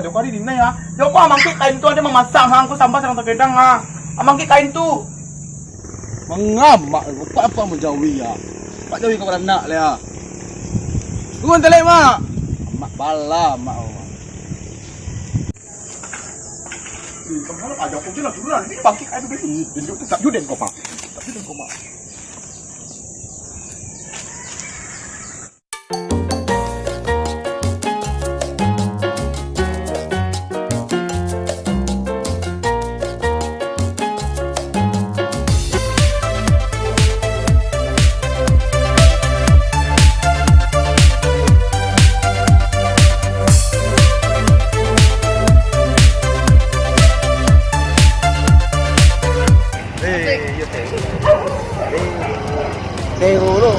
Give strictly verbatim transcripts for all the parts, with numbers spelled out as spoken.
Joko hari dina ya. Joko amangkek kain tu, ado mamasak ha, angku sambah sadang tagadang ha. Amangkek kain tu. Mangamak, bapak apa manjawi ya? Pak jawi ka baranak le ya. Tunggu talek, Mak. Mak bala, Mak. Ih, kalau ada pun lah, turun lah. Ini bangkit air tu, ini. Tunjuk tu, tak judeng kau, Pak. Tak judeng kau, Pak. Eh, yo, teh. Eh, teh dulu.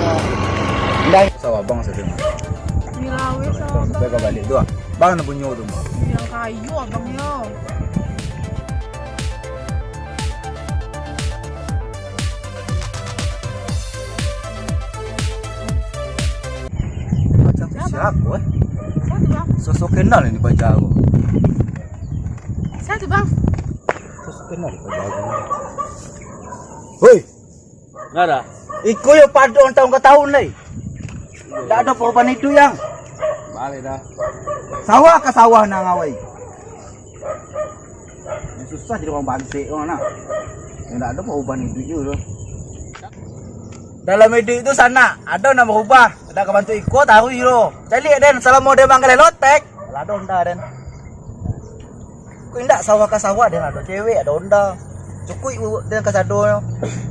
Ndai. Sawah abang satu. Milawe sawah abang. Sampai ka balik tu ah. Bang nak bunyo tu, Bang. Yang kayu abang yo. Macam siapa, eh? Siapa, Bang? Sosok kenal ini paja aku. Siapa, Bang? Sosok kenal ini paja aku. Hoi! Nara. Iko yo padon taun ka taun lai. Ndak ado parubahan iduik, Yang. Balik dah. Sawah ka sawah nan awai. Yang susah jadi urang bansek tu nah. Yang ndak ado parubahan iduik tu. Dalam iduik tu sanak, ado nan barubah. Dak ka bantuak iko taruih tu. Caliak den, salamo den manggaleh lotek. Lah ado onda den. Kok indak sawah ka sawah den ado cewek, ado onda. Cukuik den kasadonyo.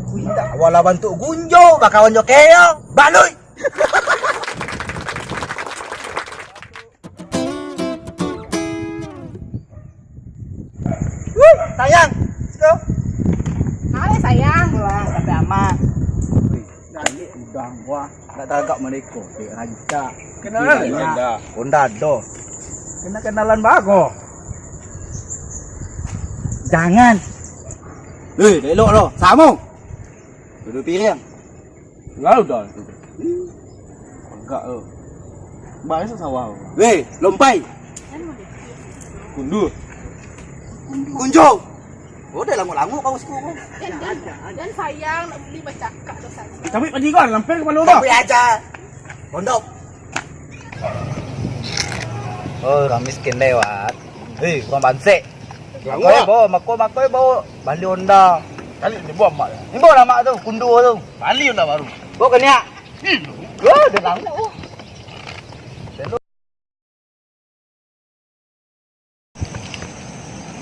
Kok indak, walau bantuak gunjo, bakawan jo keo. Baluik. Wih, sayang. Siko. Hai, sayang. Pulang sampai ama. Wih, balik udang. Wah, nak tagak mereka. Dek rancak. Kenalan. Iya, Honda. Honda do. Kena kenalan bago. Jangan. Wih, elok lo. Samo. Duduk piring. Lalu dah tu. Agak tu. Bang, esok sawah. Weh, lompai. Kundu. Kunjo. Oh, dah languk-languk kau siku kau. Dan, dan, dan sayang nak beli bacakak tu saja. Tapi pagi kau lampai kepala kau. Tapi aja. Pondok. Oh, urang miskin lewat. Hei, urang bansek. Makoi bawa, mako, makoi bawa bali onda. Kali ni buah mak. Ni bawa lah mak tu, kundu tu. Bali onda baru. Bawa ke niak. Wah, dia languk.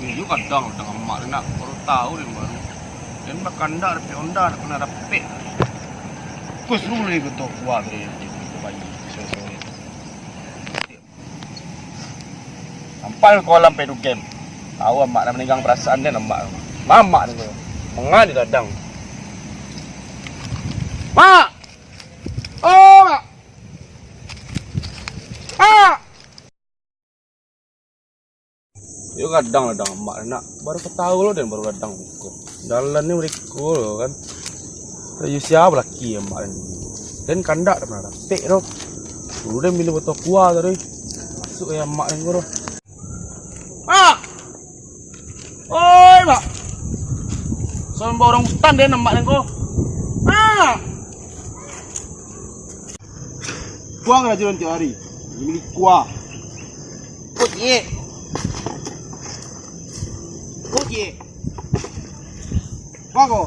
Iyo kadang tangah mak ni nak baru tahu dia baru. Dan bakandak dapek onda nak kena dapek. Kus ruli betul kuat dia. Banyak. Sampai kolam pedukem. Tahu amak nak meninggang perasaan dia nampak. Mamak ni. Mengal di gadang. Mak! Oh, mak! Mak! Yo gadang lah dang amak nak. Baru ketahu lo dan baru gadang buko. Jalan ni mereka lo kan. Yo siapa laki amak ni. Dan kandak dah pernah dapek tu. Dulu dia milih botol kuah tadi. Masuk ke amak ni tu. Mak! Oi, Mak! Sombong orang hutan dia nampak ni ko. Mak! Kuah karajo tiap hari. Beli kuah. Kok ciek? Kok ciek? Kuah ko?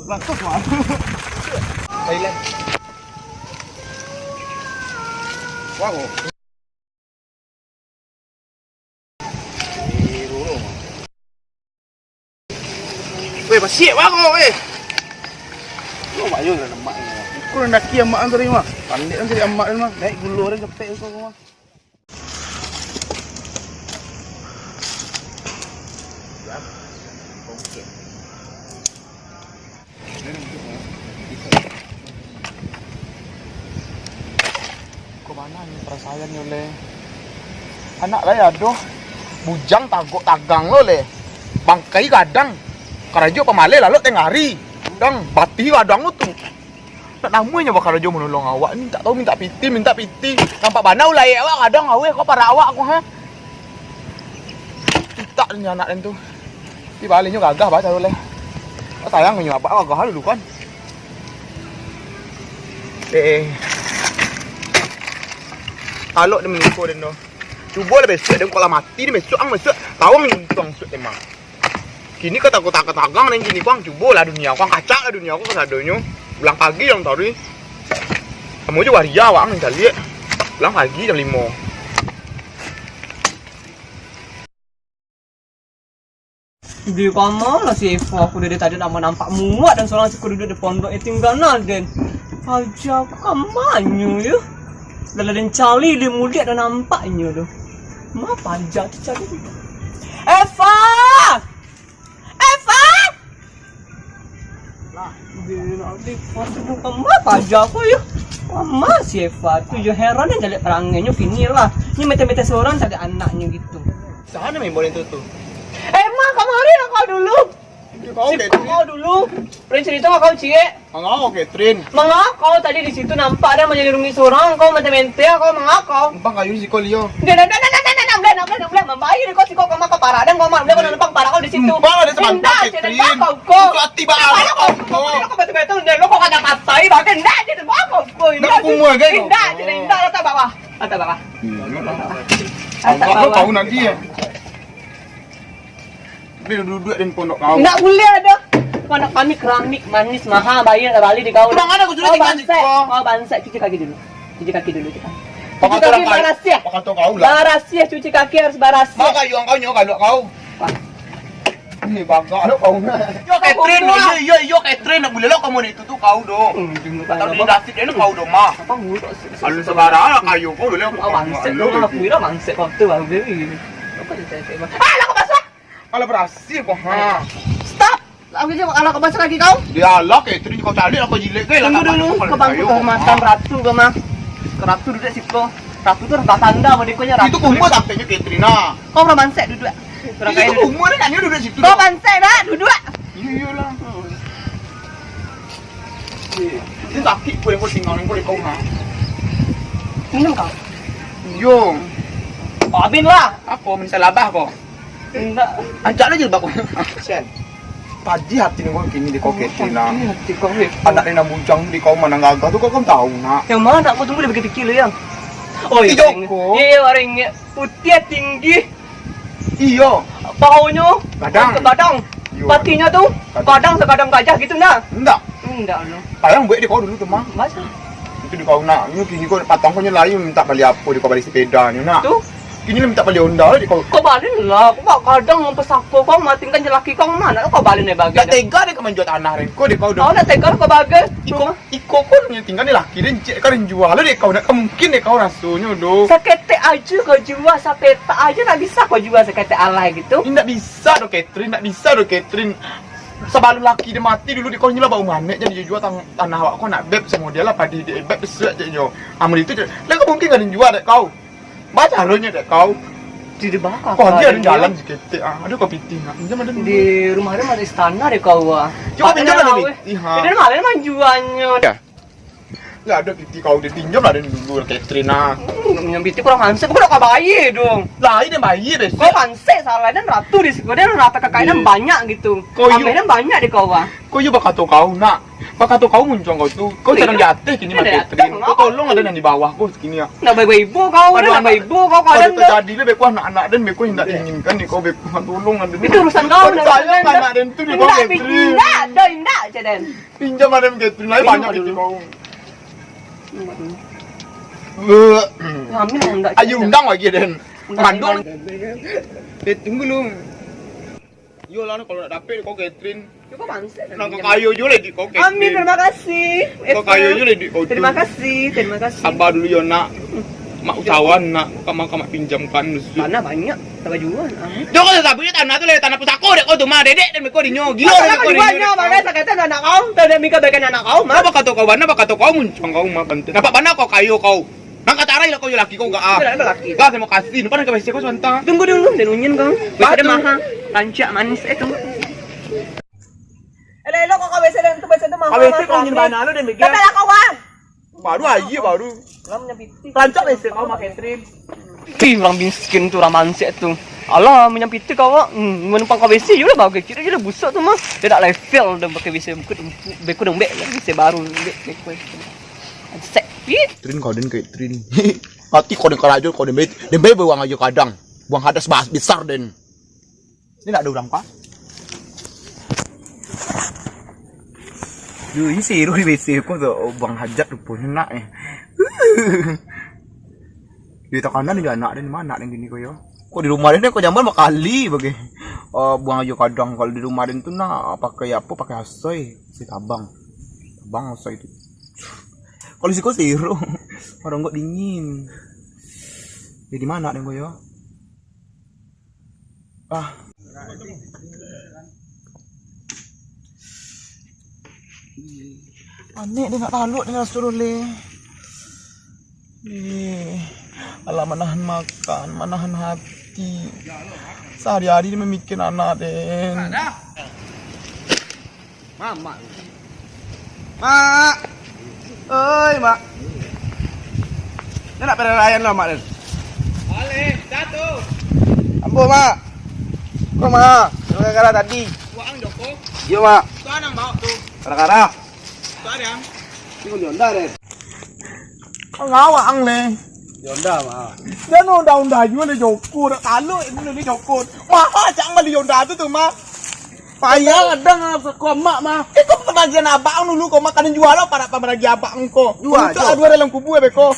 Ratus mah. Thailand. Kuah ko? Weh, basiak bago, weh. Lo mak yo dalam mak ni. Ukur daki amak an tadi mah. Pandek an tadi amak an mah. Naik gulo an capek ko mah. Kok bana ni parasaian ni, leh? Anak lai ado, bujang tagok tagang lo, leh. Bangkai gadang, karajo pamaleh lalok tengah ari. Gadang, batih gadang lo tu. Nak namuahnyo bakarajo manolong awak ni, tak tahu mintak pitih, mintak pitih. Nampak bana ulai awak gadang, aweh, kok parak awak ko, ha? Tak ni anak den tu. Tapi baliaknyo gagah bah caro lai. Oh, sayang nyo abak gagah dulu kan. Eh, eh. Talok den maniko den tu. Cubo lah besok den, kok lah mati den besok ang besok. Tawang untuang besok den mah. Kini kata kota katagang den kini kuang, cubo lah dunia kuang, kacak lah dunia kuang kasadonyo. Ulang pagi yang tadi. Kamu jo waria wang caliak. Ulang pagi jam limo. Di kama lah si Eva, aku dari tadi nak nampak muak dan sorang siko duduak di pondok, eh, tinggal na den. Aja aku kamanyo yo. Dah lah den cari di mudiak dah nampaknyo tu. Ma paja tu cari. Eva! Eva! Lah, di, di, di, di, di, ma paja aku yo. Ma si Eva tu yo heran den cari perangainyo kini lah. Ni mete-mete sorang cari anaknyo gitu. Sano main bola itu tu. Emang kamari lah kau dulu. Kau, Catherine. Kau dulu. Prank cerita kau, Cik. Mangau, Catherine. Mangau kau tadi di situ nampak dah manyalurungi sorang, kau mante-mante, kau mangau kau. Numpang kayu siko liau. Dah, dah, dah, dah, dah, dah, dah, dah, dah, dah, dah, mambayi kau siko kau makan parak dan kau mak, dah kau numpang parak kau di situ. Numpang ada sebentar, Catherine. Indah, Catherine, kau, kau. Hati baru kau. Kau betul-betul, dah, lo kau kata katai, bagai, indah, Catherine, kau, kau, indah. Nak kumua, geng. Indah, Catherine, indah, letak bawah. Letak bawah. Hmm, letak bawah. Angkat lo kau nanti ya. Ni duduak di pondok kau. Ndak buliah ado. Pondok kami keramik manis, maha, bayia tabali di kau. Bang, ada aku sudah tinggal di kau. Kau bansaik, cuci kaki dulu. Cuci kaki dulu, cuci kaki. Cuci kaki barasiah. Apa kata kau lah? Barasiah, cuci kaki harus barasiah. Maka yuang kau nyo kalau kau. Ni bangka lo kau. Yo, Catherine, yo, yo, yo, Catherine, nak buliah lo kamu ni tu, tu kau do. Hmm, tunggu, tunggu. Tau di nasib dia ni kau do mah. Apa mulut kau se-, se-, alun se-, sebarang lah kayu kau dulu. Kau bansaik, kau kira bansaik kau tu, Bang. Apa dia cakap, Bang? Ah, lah kau basah. Alah, barasiah kau, ha. Stop! Lah, aku je, alah, kau basah kaki kau. Dia lah, Catherine, kau cari lah, kau jilik ke, lah. Tunggu dulu, kau bangkit kehormatan ratu kau mah. Ratu duduk situ. Ratu tu ratu tanda, body kau nya ratu. Itu kumua tampeknyo Catherine, nah. Kau orang bansaik duduk. Itu kumua dah, nak duduak situ. Kau bansaik dah, duduk. Iyo, iyolah. Ini sakik kau yang kau tinggal, yang kau di kau, ha. Minum kau. Iyo. Kau abin lah. Apa, minta labah kau? Indak. Ancak lah jilbab kau. Sian. Padih hati ni kau kini di kau, Catherine, nah. Padih hati kau, eh. Anak ni nan bujang di kau, ma nan gagah tu kau kan tahu, nak. Yang mana anak kau, tunggu dia pikir-pikir dulu, yang. Oh, iyo, iyo, iyo, orang ingat. Putih, tinggi. Iyo. Pahonyo gadang. Gadang. Iyo. Patinyo tu gadang. Gadang sagadang gajah gitu, nah. Indak. Indak, no. Payah buek di kau dulu tu, mah. Masa? Itu di kau nak. Ni kini kau patang kau nyo lain minta bali apo di kau, bali sepeda nyo nak. Tu? Kini lah minta bali Honda di kau. Kau bali lah. Kau bak gadang pesako kau, matingkan jalaki kau, mana kau bali ni bagi. Ndak tega deh kau manjual tanah deh. Kau deh kau dah. Kau ndak tega kau bagi. Iko, iko kau nyo tinggal ni laki deh, cek kau nyo jual deh kau. Ndak mungkin deh kau rasonyo doh. Saketek aja kau jual, sapetak aja ndak bisa kau jual saketek alai gitu. Ndak bisa doh, Catherine, ndak bisa doh, Catherine. Sabalun laki deh mati dulu, di kau nyo lah bau manek, jadi jua tang-, tanah awak kau nak beb samo dia lah, padi dek beb besuak je nyo. Amun itu je. Lah kau mungkin kau jual dek kau. Baca lo nyo dek kau. Di, di bawah kau dia ada jalan diketek, ah. Ada kau pitih nak. Pinjam ada dulu. Di rumah ada masih istana dek kau, ah. Cuba pinjam ada pitih, ha. Di dalam ada manjualnyo. Ya. Lah, ada pitih kau, dia pinjam lah dari dulu, Catherine, ah. Hmm, pinjam pitih kurang hansip, kau dah kau bayar dong. Lah, ini bayar besok. Kau hansip salah, dan ratu di situ, dan rata kakaknya banyak gitu. Kau banyak deh kau, ah. Kau juga bakato kau, nak. Bakato kau muncuang kau tu. Kau jangan di atas kini, Catherine. Kau tolong ada yang di bawah kau sekini, ah. Nak baik-baik ibu kau, nak baik-baik ibu kau, kau ada terjadi lah, beko anak-anak dan beko indak diinginkan ni kau, beko tolong ada. Itu urusan kau, nak sayang anak dan tu ni kau, Catherine. Indak, indak, dah indak, Catherine. Pinjam ada Catherine, lain banyak dulu. Amin, undang. Ayo undang lagi, Den. Mandul. Eh, tunggu lu. Yo lah, kalau nak dapet kau, Catherine. Cuba bangsa. Nak kau kayo je lah di kau, Catherine. Amin, terima kasih. Kau kayo je lah di kau. Terima kasih, terima kasih. Sabar dulu yo, nak. Mak usahawan, nak. Kamu, kamu pinjamkan. Mana banyak? Sabar jua, nak. Jangan sabar je tanah tu lah, tanah pusako dek kau tu mah, dedek dan kau dinyo. Gilo dan kau dinyo. Banyak, banyak sakatan anak kau. Tadi mikir bagian anak kau mah. Apa kata kau bana, apa kata kau muncuang kau mah, bantu. Nampak bana kau kayo kau. Nang kata arai lah kau jo laki kau gak ah. Lah, terima kasih. Nampak nang ka bese kau sabanta. Tunggu dulu, den unyian kau. Bese den maha. Rancak manis, eh, tunggu. Elok-elok kau ka bese den tu, bese tu maha. Ka bese kau unyian bana lu, den mikir. Tapi lah kawan. Baru aja, baru. Rancak bese kau, Mak Catherine. Ih, urang miskin tu, urang mansek tu. Alah, manyampi tu kau, hmm, manumpang ka W C je lah, bagai kira je lah, busak tu mah. Dia nak level dah pakai W C, beko, beko dong bek, W C baru, bek, beko. Set, pit. Trin kau den kayak Trin. Mati kau den karajo, kau den bek, den bek buang aja kadang. Buang hadas bahas besar den. Ni nak ada orang kah? Yo, ini seru di W C ko tu, buang hajat ruponyo nak eh. Di takanan ni anak den, ma anak den kini ko yo. Kok di rumah den ko jamban bakali bagai. Eh, buang aja kadang kalau di rumah den tu nak pakai apa, pakai asoi, si tabang. Tabang asoi tu. Kalau siko seru. Marongkok dingin. Jadi ma anak den ko yo. Ah. Anek dia nak taluk dia raso dulu. Eh, alah manahan makan, manahan hati. Sahari-hari dia mamikian anak den. Mamak. Mak. Oi, Mak. Nyo nak perayaan lo, Mak, den? Balik, jatuh. Ambo, Mak. Ko, Mak. Gara-gara tadi. Waang Joko. Iyo, Mak. Tu anang bawa tu. Gara-gara. Tu ada yang. Ini pun Honda, den. Ngawak ang leh. Honda, Mak. Jan onda-onda juo leh Joko, dak taluk itu leh Joko. Maha cak ang bali Honda tu tu, mah. Payah kadang ah, sako amak mah. Iko pambagian abak ang dulu ko, mah, kadang juo lo parak pambagian abak ang ko. Juo, Untuk juo. Aduah dalam kubua beko.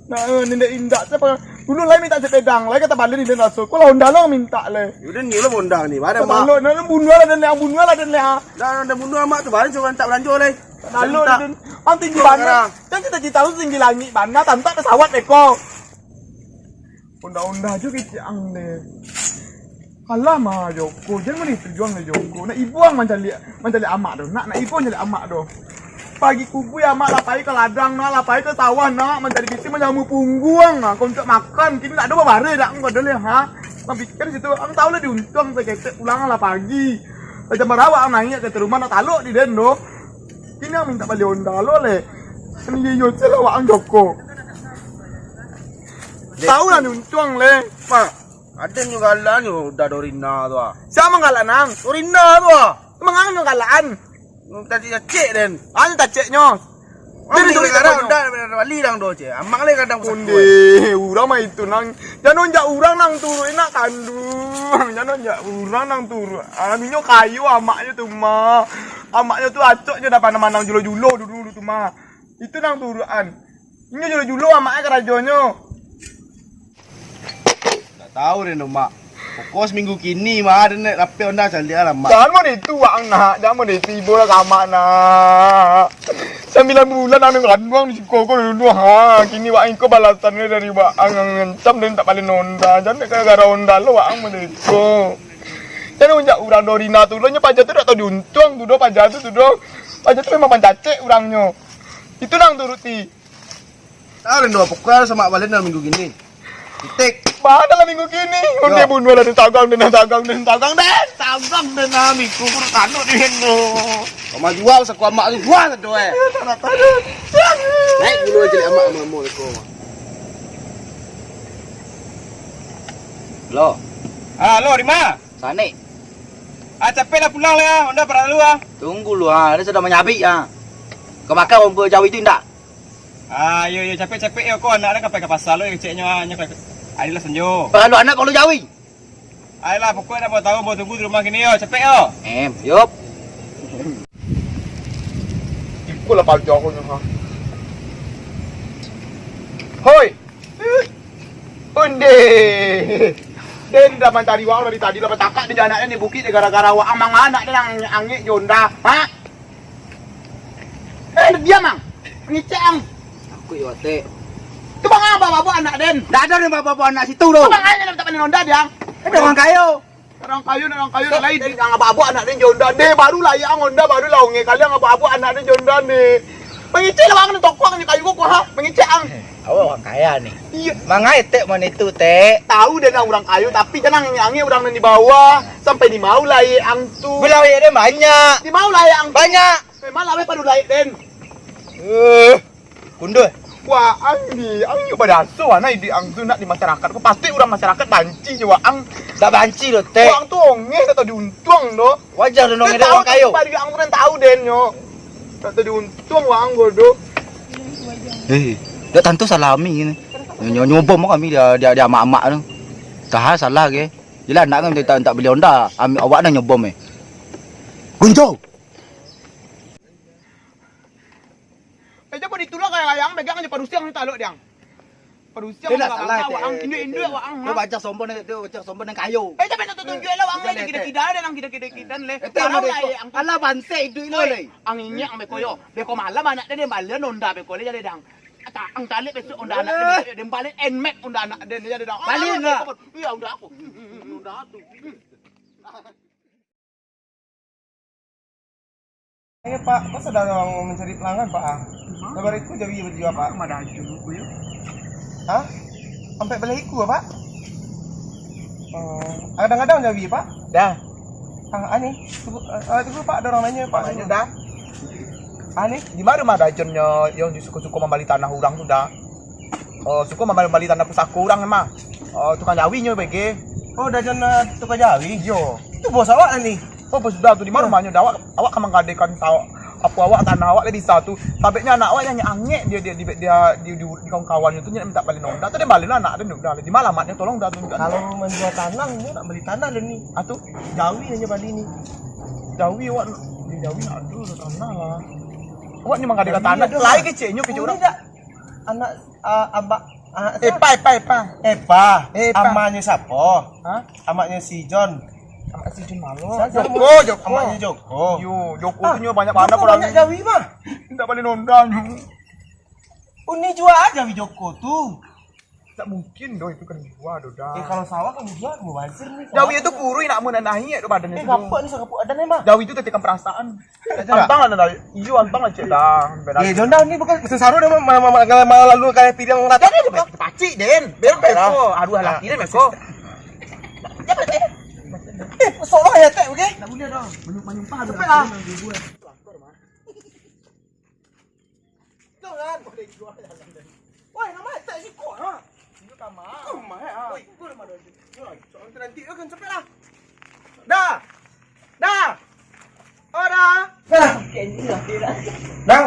Nah, eh, nindak indak tu apa. Dulu lai minta sepedang, lai kata balen nindak raso. Ko lah Honda lo minta leh. Udah ni lo Honda ni, mana, Mak? Taluk, nah, bunuah lah dan leh, bunuah lah dan leh. Dah, dah bunuah amak tu, balen suruh minta belanjo leh. Taluk Minta. Din. Ang tinggi Minta bana. Sekarang. Kan cita-cita lu tinggi langik bana, tantak pesawat beko. Onda-onda jo kecek ang deh. Alah mah Joko, jan mani tujuan deh Joko. Nak ibuang mancaliak, mancaliak amak tu. Nak, nak ibuang mancaliak amak tu. Pagi kubui amak lah pai ka ladang nak, lah pai ka sawah nak, mancari pitih manyamu pungguang nak, kontak makan. Kini tak ada babare dak ang kado leh, ha? Ang pikir situ, ang tahu lah diuntuang saketek pulang lah pagi. Lah jam barawak ang naiak ka rumah nak taluk di den tu. Kini ang minta bali onda lo leh. Kan iyo-iyo se lah waang Joko. Tahu lah ni untuang leh. Mak, aden nyo galak nyo udah Dorina tu ah. Sia manggalak nang? Dorina tu ah. Mangang nyo galakan? Tacek-tacek den. Anu taceknyo. Ang Jadi ni duit gara-gara tak udah bali dang do cek. Amak leh kadang Onde, urang mah itu nang. Jano jak urang nang turun nak kanduang. Jano jak urang nang turun. Anunyo kayo amaknyo tu mah. Amaknyo tu acok je dah pandang-pandang julo-julo dulu tu mah. Itu nang turuan. Inyo julo-julo amaknyo karajonyo. Tak tahu deh no, Mak. Pokok seminggu kini mah ada nak rapek onda caliak lah, Mak. Jangan mau itu, Wak, nak. Jangan mau itu, ibo lah ka amak nak. Sambilan bulan anak kanduang di siko ko dulu ha. Kini Wak iko balasan dari Wak ang ngancam dan tak bali onda. Jangan gara-gara onda lo Wak ang mau itu. Jangan unjak urang Dorina tu lo nyo paja tu dak tahu diuntuang tu do paja tu tu do. Paja tu memang pancacek urangnyo. Itu nang turuti. Tahu dah pokok sama balen dalam minggu kini. Titik. Bah dalam minggu kini. Onde bunuh lah den tagang den tagang den tagang den tagang den amik kubur kanuk den tu. Sama jual saku amak tu jual satu eh. Naik dulu aja amak sama mau leko. Lo. Ah, lo di mana? Sanik. Ah, capek lah pulang lah ya. Onda parah dulu ah. Tunggu lu ah, dia sudah manyabik ah. Kau makan rumput jawi tu indak? Ah, yo yo capek-capek yo ko anak dah ka pai ka pasar lo yo ceknyo ah, nyo ka. Adilah sanjo. Kalau anak kalau jawi. Ayolah pokok dah mau tahu mau tunggu di rumah kini yo, capek yo. Em, yup. Iko lah paja ko nyo ha. Hoi. Onde. Den dah mancari wak dari tadi lah bacakak di anak ni bukik gara-gara wak amang anak dia nang angek jo onda. Ha? Eh, diam, Ang. Ngicek, Ang. Aku yo, Tek. Tu bang, ah, bawa-bawa anak den. Dah ada ni bawa-bawa anak situ tu. Tu bang, aja tak pandai nonda dia, Ang. Eh, orang kayo. Orang kayo, orang kayo, nak lain. Ang bawa-bawa anak den jo onda. Deh, baru lah ya, Ang, onda baru lah onge kali, Ang bawa-bawa anak den jo onda ni. Mangicek lah, Ang, tokong ni kayu kok, ha? Mangicek, Ang. Awak orang kaya ni. Iya. Mangai Tek manitu, Tek. Tahu dia nak orang kayo, tapi jangan angin-angin orang nan di bawah. Sampai di mau lah, Ang tu. Belah dia banyak. Di mau lah, Ang tu. Banyak. Memang lah, weh, padu laik, den. Eh, kundul. Waang di, ang nyo badaso, nah, iduik ang tu nak di masyarakat ko, pasti urang masyarakat banci jo waang. Dak banci doh, Tek. Waang tu ongeh, dak tau diuntuang doh. Wajar doh, ongeh dek urang kayo. Tadi ang tu nan tau den nyo. Dak tau diuntuang waang ko doh. Eh, dak tantu salah kami ni. Nyo, nyo, nyo bom kami dia, dia, dia amak-amak tu. Tahan salah ke. Jelas nak kan tak, tak beli Honda, am-, awak nan nyo bom eh. Gunjo! Eh, coba ditulak kayak ayang, megang aja padusi ang talok diang. Padusi ang. Dia dah salah, awak ang induak-induak awak ang. Dia baca sombong dia, dia baca sombong yang kayo. Eh, tapi tu tunjuk lah awak ang kida-kida dan ang kida-kida dan leh. Itu yang ada itu. Alah banse iduik lo leh. Ang inyak ang beko yo. Beko malam anak dia, dia balian Honda beko leh jadi dang. Ang talik besok Honda anak dia, dia balik Nmax Honda anak dia jadi dang. Balik enggak? Iya, Honda aku. Honda aku. Eh, Pak, kok sadang mencari pelanggan, Pak, ah? Kabar itu jadi berjual, Pak. Sama ada aja aku ya. Hah? Sampai belah iku, Pak? Oh, kadang-kadang jadi, Pak? Dah. Ah, ani, tunggu, ah, tunggu, Pak, ada orang nanya, Pak. Nanya dah. Ani, di mana mah dajonnyo yang suka-suka membali tanah orang tu dah? Oh, suko mambali-bali tanah pusako urang mah. Oh, tukang jawi nyo bege. Oh, dajon, eh, tukang jawi? Iyo. Itu bos awak ni? Oh, bos sudah tu, di ma rumahnyo? Dah awak, awak ka manggadekan sawah, apo awak, tanah awak lah bisa tu. Sababnyo anak awak nan angek, dia, dia, dia, dia, di, di, di kawan-kawannyo tu, nyo mintak bali Honda tu, dia bali lah anak tu, udah. Di ma alamatnyo, tolong dah tunjukkan. Kalau manjua tanah, nyo nak bali tanah dah ni. Ah, tu? Jawi nyo bali ni. Jawi awak, jawi nak ado tanah lah. Awak ni manggadekan tanah, lai keceknyo, kecek urang. Anak, ah, abak, ah, Epa, Epa, Epa. Epa. Epa. Amanyo siapo? Hah? Amaknyo si John. Amak si John malo. Siapa? Joko, Joko. Amaknyo Joko. Yo, Joko tu nyo banyak bana. Joko banyak jawi mah. Indak bali Honda nyo. Uni jua jawi Joko tu. Tak mungkin doh itu kan jua doh dah. Eh, kalau sawah kan jua mubazir ni. Jawi itu kurui nak menanahi tu badannyo tu. Eh, gapak ni sakapuk adan emang. Jawi itu tetikan perasaan. Antang lah, iyo, antang lah, cek dah. Eh, Jonda ni bukan sesaru dah, ma-, ma-, ma-, ma-, ma-, lalu kayak pilihan orang. Jangan dipacik, Den. Biar beko. Aduh, laki den beko. Eh, solah ya, Tek, oke? Tak boleh dah. Menyumpah dah. Cepet lah. Jangan. Woi, nama tak siko ha? Siko kamar. Kamar ha. Woi, kau rumah dah. Yo, soal tu nanti kan sampai lah. Dah. Dah. Oh, dah. Dah. Dah.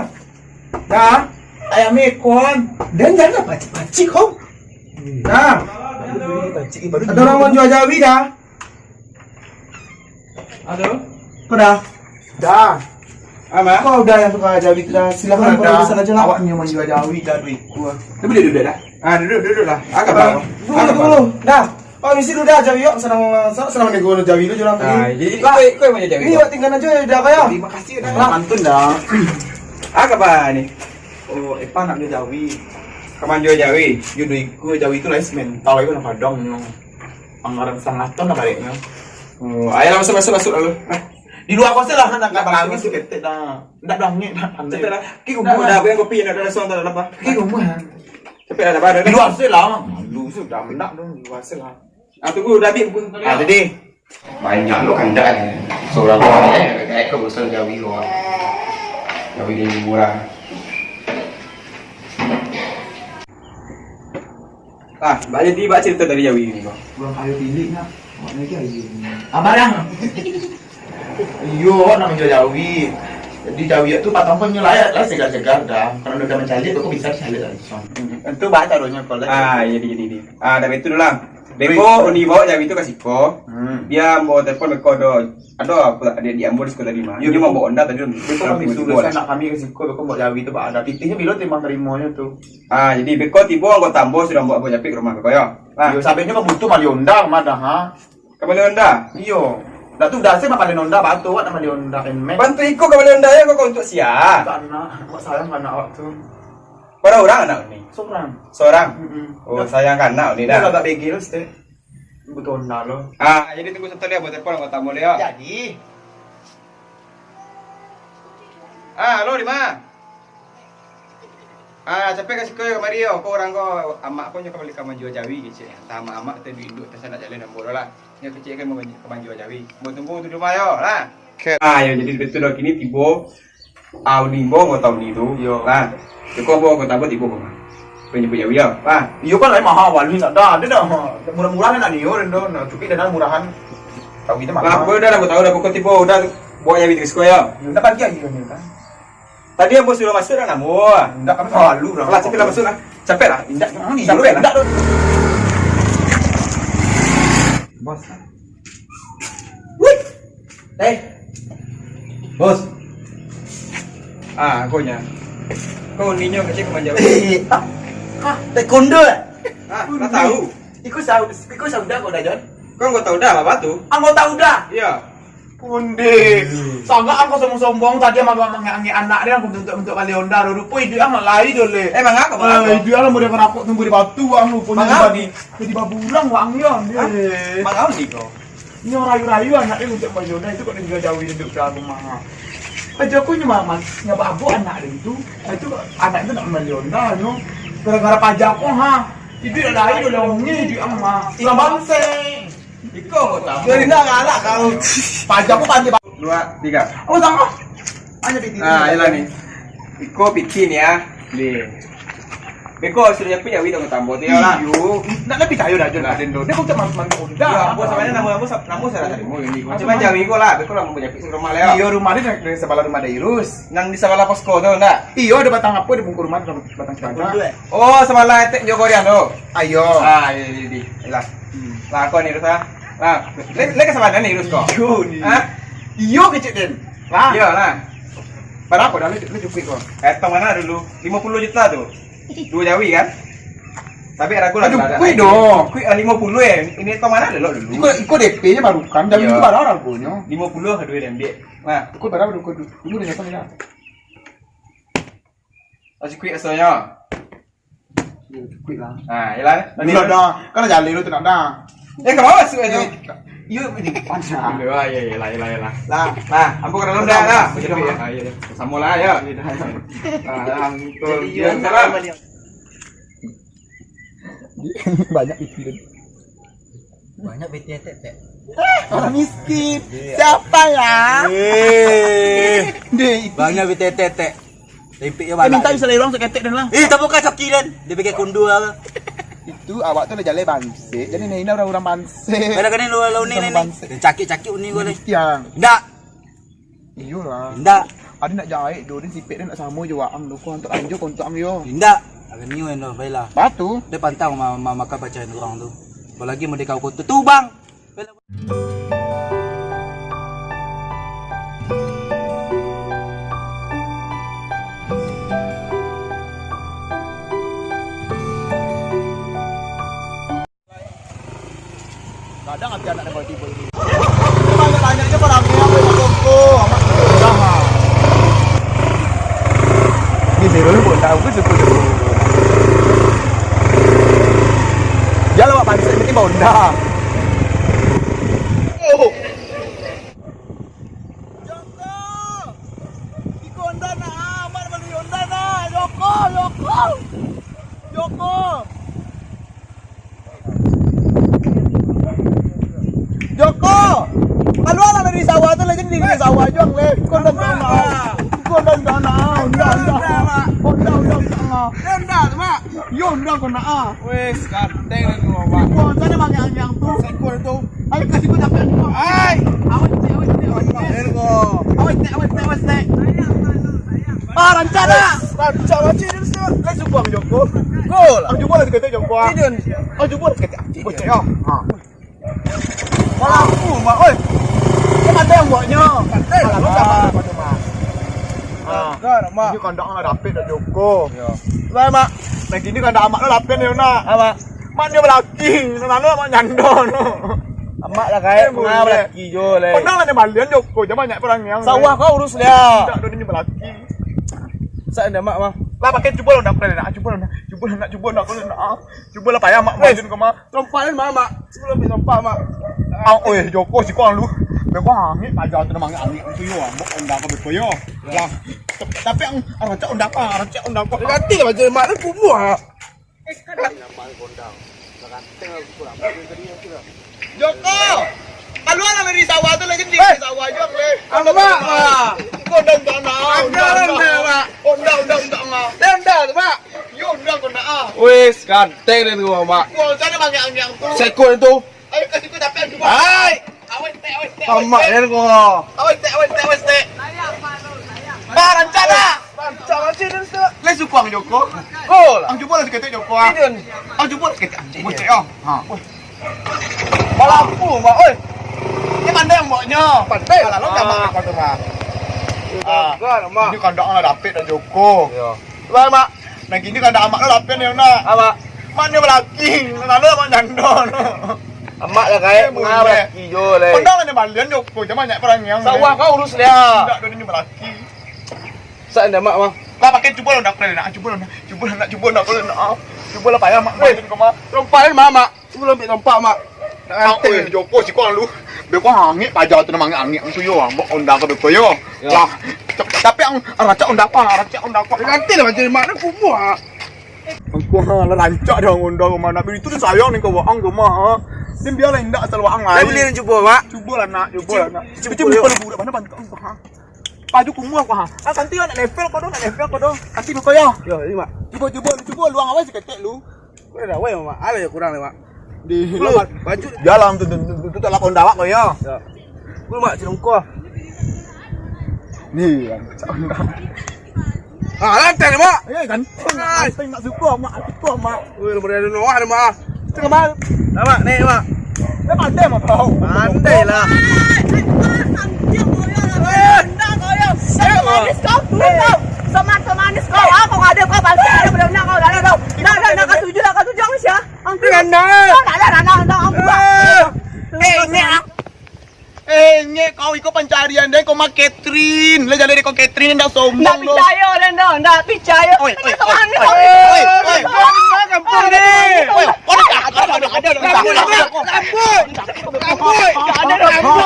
Dah. Ayam ikon. Dan jangan pacik-pacik kau. Dah. Ada orang manjual jawi dah. Halo? Kau dah? Dah. Ama? Kau dah yang tukar jawi tu dah. Silakan kau dah. Awak ni manjual jawi dah duit ku. Tapi dia duduk dah. Ah, duduk, duduk lah. Agak bang. Dulu, dulu. Dah. Kau misi dulu dah jawi yok. Senang, senang nego jawi lu jualan tadi. Ah, jadi kau, kau yang manjual jawi. Ini awak tinggal aja dah kau ya. Terima kasih dah. Pantun dah. Agak apa ni? Oh, Epa nak jual jawi. Kau manjual jawi? Yo duit ku jawi tu lah semen. Tahu aku nak padang nyo. Anggaran sangaton lah baliknyo. Oh, ayolah, masuk, masuk, masuk lalu. Di luar kau lah, nak, nak bagus tu ketek dah. Ndak dah angin, ndak pandai. Cepat lah. Ki rumah. Dah, dah, kopi, ndak ada rasa, ndak ada apa. Ki rumah. Cepat lah, dah, dah. Di luar sih lah. Malu sudah, ndak dong, di luar sih lah. Ah, tunggu, dah habis buku. Ah, tadi. Banyak lo kandak ni. Seorang orang ni, eh, kau bosan jawi lo. Jawi dia murah. Ah, bak jadi, bak cerita dari jawi ni, bang. Urang kayo tilik nak. Awak ni lagi ayo ni. Ah, barang. Iyo, awak nak manjual jawi. Jadi jawi tu patang pun nyo layak lah, segar-segar dah. Kalau udah mancaliak, kok bisa caliak langsung. Itu bah caronyo kalau. Ah, jadi, jadi, jadi. Ah, dari itu dulu lah. Beko, Uni bawa jawi tu ka siko. Hmm. Dia ambo telepon beko do. Ado apo tak, dia di ambo di siko tadi mah. Yo, dia mambawa onda tadi. Beko kami suruh lah anak kami ka siko, beko bawa jawi tu, bah. Ada titihnyo bilo timbang tarimonyo tu. Ah, jadi beko tibo anggota ambo sudah bawa ambo japik ka rumah beko, yo. Ah. Yo, sababnyo mah butuh bali onda mah dah, ha. Ka bali onda? Iyo. Dah tu dah, saya mah bali onda, bantu awak nak bali onda, Nmax. Bantu iko ka bali onda yo, kok untuk sia? Untuk anak, awak sayang ka anak awak tu. Bara urang anak ni? Seorang. Seorang? Mm-mm. Oh, sayang ka anak ni dah. Agak begel, Ustaz. Butuh onda lo. Ah, jadi tunggu sebentar ya, buat telepon anggota ambo yo. Jadi. Ah, halo, di ma? Ah, sampai ka siko yo kamari yo. Ko urang ko, amak ko nyo ka bali ka manjua jawi, kecek. Antah amak-amak tu induak-induak, antah sanak jalan ambo lah. Nyo kecek kan ka manjua jawi. Ambo tunggu tu di rumah yo, lah. Oke. Ah, yo, jadi betul lah kini tibo. Ah, Uni ambo, anggota Uni tu. Yo. Lah. Cukup ambo, anggota ambo tibo, Bang. Kau nyebut jawi yo? Ah. Iyo kan lain maha walu nak dah. Ado dah. Murah-murah nak nio dah. Nah, cukuik dah murahan. Tahu kita Lah, maha. Aku dah, dah aku tahu dah, pokok tibo udah bawa jawi tu sekolah yo. Yo, nak bagi aja ni kan. Tadi ambo suruh masuk dah namo. Ndak, kami malu dah. Lah, capek lah masuk lah. Capek lah. Ndak, jangan ni. Capek lah. Ndak tu. Bos. Wih. Eh. Bos. Ah, kau nya. Kau ninyo kecil kau manjawab. Eh, ah, ah, taekwondo, eh? Ah, tak tahu. Iko sau-, iko sauda kau dah, Jon? Kau anggota udah apa tu? Anggota udah? Iya. Punde. Sangaik ang kau sombong-sombong tadi, ang mangek-angek anak dia, ang bentuk-bentuk bali Honda, rupo iduik ang lai doleh. Eh, mangga kau, mangga kau? Iduik ang lah model karakok tumbuah di batu, ang rupo ni. Mangga jadi, jadi babulang, ang yo. Hah? Mangga ni kau? Nyo rayu-rayu anak dia untuk bali Honda, itu kok dia tinggal jauh duduk dalam rumah. Aja aku nyo maman, nyo babok anak dia tu. Itu anak tu nak bali Honda, nyo. Gara-gara pajak ko, ha. Iduik lai doleh, iduik ang mah. Ilang bangseng. Iko kau tamu. Jadi nak galak kau. Pajak ko pandai. Dua, tiga. Oh, sama. Hanya piti. Ah, iyalah ni. Iko piti ni ya. Ni. Beko sudah nyapu jawi dong tambo tu ya lah. Iyo, nak lebih cayo dah Jon. Lah. Dia kau cuma mandi Honda. Ya, apa samanya nama apa nama salah tadi mau ini. Macam jawi kau lah, beko lah mau nyapu rumah lah. Iyo, rumah dia dari sebelah rumah Dairus. Nang di sebelah posko tu ndak? Iyo, ada batang apa di bungku rumah batang cemara. Oh, sebelah etek Joko Rian tu. Ayo. Ah, iya iya iya. Lah. Hmm. Lah kau ni Rus ah. Lah, le le ke sebelah ni Rus kau? Iyo ni. Ha? Iyo kecil den. Lah. Iyo lah. Berapa dah lu, lu cukup kau? Eh, tong mana dulu? Lima puluh juta tu. Dua jawi kan? Tapi ragu lah. Cukup doh. Cukup ah, lima puluh eh. Ini tong mana dulu dulu? Iko iko D P-nya baru kan, dan itu barang harganya. Lima puluh dua diambil. Nah, iko barang dulu dulu dah nyata dah. Masih kuik asalnya. Yo, kuik lah. Ha, yalah. Tadi lah dah. Kan dah jalan tu nak dah. Eh, kau masuk aja. Yo, ini panjang. Ah, iya, iya, lah, iya, lah. Lah, lah, ambo ke dalam dah, dah. Iya, iya. Sama lah, ya. Ah, dah, betul. Jadi, iya, salam. Banyak pikiran. Banyak bete tek. Orang miskin. Siapa ya? Eh. Deh, itu. Banyak bete tek. Limpik yo. Eh, minta bisa lelong saketek dan lah. Eh, tabuka coki dan. Dia pakai kundul. Itu awak tu lah jalai banse. Jadi ni orang-orang banse. Kadang-kadang lu lawan ni ni. Dan cakik-cakik uni gua ni. Tiang. Ndak. Iyolah. Indak. Ado nak jahek tu, den sipek den nak samo jo waang tu, kau antuk anjo kau antuk ang yo. Indak. Agak nio yang dah baiklah. Batu. Dia pantang ma ma makan pacaran orang tu. Apalagi mau dikau kau tu, tu bang. Kadang ati anak kalau tiba ini. Banyak-banyak je barang ni, apa yang toko, amat mudah. Ni zero ni pun tahu ke suku-suku. Dia lawak pansik, penting bau dah. Oh. Joko! Iko Honda nak, ah, Mak bali Honda nak. Joko, Joko. Joko. Joko. Kaluarlah dari sawah tu lah, jadi dari sawah juang leh. Iko Honda nak. Iko Honda nak. Honda, Honda. Honda, Honda nak. Honda tu, Mak. Yo, Honda ko nak ah. Weh, ganteng lah tu, Mak. Wah, sana mangiang-ngiang tu. Sekor tu. Ayo, kasih ko dapat. Ai. Awas, awas, awas, awas. Awas, awas, awas, awas. Ah, rancak dah. Rancak macam ni, Ustaz. Kan suka Joko. Gol. Aku jumpa lah seketik Joko. Tidak. Aku jumpa lah seketik. Bocah, ya. Ha. Malah aku, Mak, oi. Dia pandai yang buatnya. Pandai lah, Mak. Alamak, Mak. Ha. Kan, Mak. Ini kandang lah dapet dah Joko. Ya. Lah, Mak. Lagi ni kandang Amak lah dapet ni, nak. Apa? Mak dia belaki, sana Mak nyandon. Amak lah kayak eh, pernah boleh. Belaki jo, leh. Pernah lah dia balian Joko, jangan banyak perang yang. Sawah kau urus dia. Tidak ada ni belaki. Sa ada Mak mah. Lah pakai cuba lo nak pernah nak, cuba lo nak, cuba lo nak, cuba nak, cuba nak. Cuba lah payah Mak, eh, balian kau mah. Trompak ni mah, Mak. Sebelum trompak, Mak. Ah, oi, Joko siko lu. Beko angin aja tu namanya angin tu yo. Ambok Honda ko beko yo. Ya. Tapi ang rancak Honda ko, rancak Honda ko. Ganti lah baju Mak tu kumuh ah. Joko, kaluarlah dari sawah tu lagi di sawah juang leh. Alamak, Mak. Kau Honda nak, Honda, Honda, Mak. Honda, Honda, Honda, Mak. Honda tu, Mak. Yo, Honda kau nak ah. Wis, ganteng den ko, Mak. Wah, sana banyak angin tu. Seko tu. Ayo, kasih ku dapat juga. Hai. Awet tek, awet tek, awet Amak tek. Den ko. Awet tek, awet tek, awet tek. Ah, rancak dah. Rancak macam ni, Ustaz. Lai suko ang Joko? Ko lah. Ang cubo lah saketek Joko, ah. Ini ni. Ang cubo lah saketek ang Joko, Iya. cek, oh. Ha. Balapu, Mak, oi. Ni pandai, Maknyo. Pandai. Alah, lo Ah. gamak kau tu, Mak. Ah. Gagal, Mak. Ini kandak lah dapet dah Joko. Iya. Lah, Mak. Nah, kini kandak amak lo dapet ni, nak. Apa? Mak ni balaki. Lalu amak jando. Amak lah, kayak Eh, bunga boleh. balaki jo, leh. Pandai lah ni balian Joko. Jangan banyak perang yang Sawah ni. kau urus dia. Tidak, dia ni balaki. Sak ndak, Mak, mah. Lah, pakai cubo lah, ndak pernah, nak. Cubo lah, nak. Cubo lah, nak. Cubo, ndak pernah, nak. Cubo lah, payah, Mak. Weh. Bantu kau, Mak. Lompat ni, Mak, Mak. Cubo ambil lompat, Mak. Nak Ah, rantai. Oi, Joko, siko lu. Beko angek paja tu, nama angek-angek tu, yo. Ambok onda ke beko, yo. Ya. Lah. Cak-, tapi ang, rancak onda apa lah, rancak onda apa. Nanti lah macam mana kumuh, ah. Angku, ha, lah rancak dah onda ke mana. Bini tu sayang ni kau, ang ke mah, ha. Dia biarlah indak asal waang Tapi lain. dia cubo, Mak. Cubo lah, nak. Cubo lah, nak. Cubo Cubo dia. Cubo lah, budak mana bantu, ha. Baju kumuh aku, ha. Ah, kanti nak level kau dong, nak level kau dong. Kanti kau ya. Yo, ini, Mak. Cubo, cubo, lu cubo luang awal saketek lu. Kau dah wai, Mak. Ada yang kurang, Mak. Di Lu, baju. Jalan tu, tu, tu, tu, tu, lakon dawak kau ya. Ya. Lu, Mak, cilungkuh. Ni, yang cak onda. Ah, lantai, Mak. Eh, ganteng, Ai. ganteng, nak suka, Mak, suka, Mak. Weh, nomor dia Noah ni, Mak. Itu kemana? Dah, Mak, naik, Mak. Dia pandai, Mak, tahu. Pandai lah. Semanis kau, turun kau. Semanis, semanis kau. Ah, kau ada kau, bangkit ada benar kau, dah, dah, dah. Dah, dah, dah, kau tujuh lah, kau tujuh, Aisyah. Ampun. Dah, dah, dah, dah, dah, dah, dah. Eh, ini ah. Eh, nyek, kau ikut pancarian deh, kau mah Catherine. Lah, jaleh deh kau Catherine, ndak sombong Ndak doh. picayo den doh, ndak picayo. Oi, oi, Ndak oi, sombong oi, doh. oi, oi. Jangan kampung ni. Oi, kau dah, kau dah, kau dah, kau dah, kau dah. Rambut, rambut, rambut.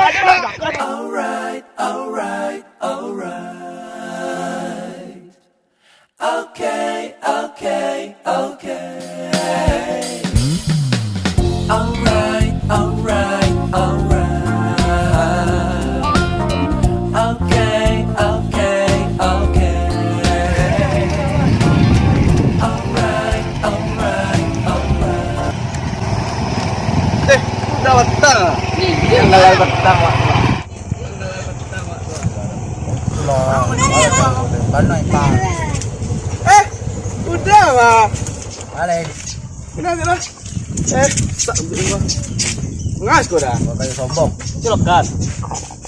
Alright, alright, alright. Okay, okay, okay. Alright, alright, alright. Okay, okay, okay. Alright, alright, alright. Eh, udah petang. Iya. Udah petang, Wak. Eh, udah lah. Balik. Kenapa, kenapa? Eh, tak, ngas kau dah. Kau kayak sombong. Cilokan.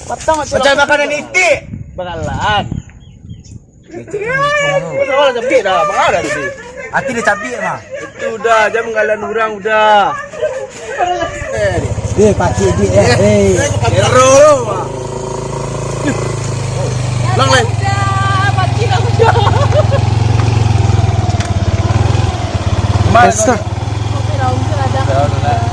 Patang macam Macam makanan itik. Bakalan. Macam mana cabik dah, marah dah tadi. Hati dia cabik mah. Itu dah, jangan menggalan orang udah. Eh, pakcik dik, eh. Eh, eh. Hero lu, Mak. Lang, Lang. Udah, pakcik dah udah. Pesta. Oke, dah, udah, dah.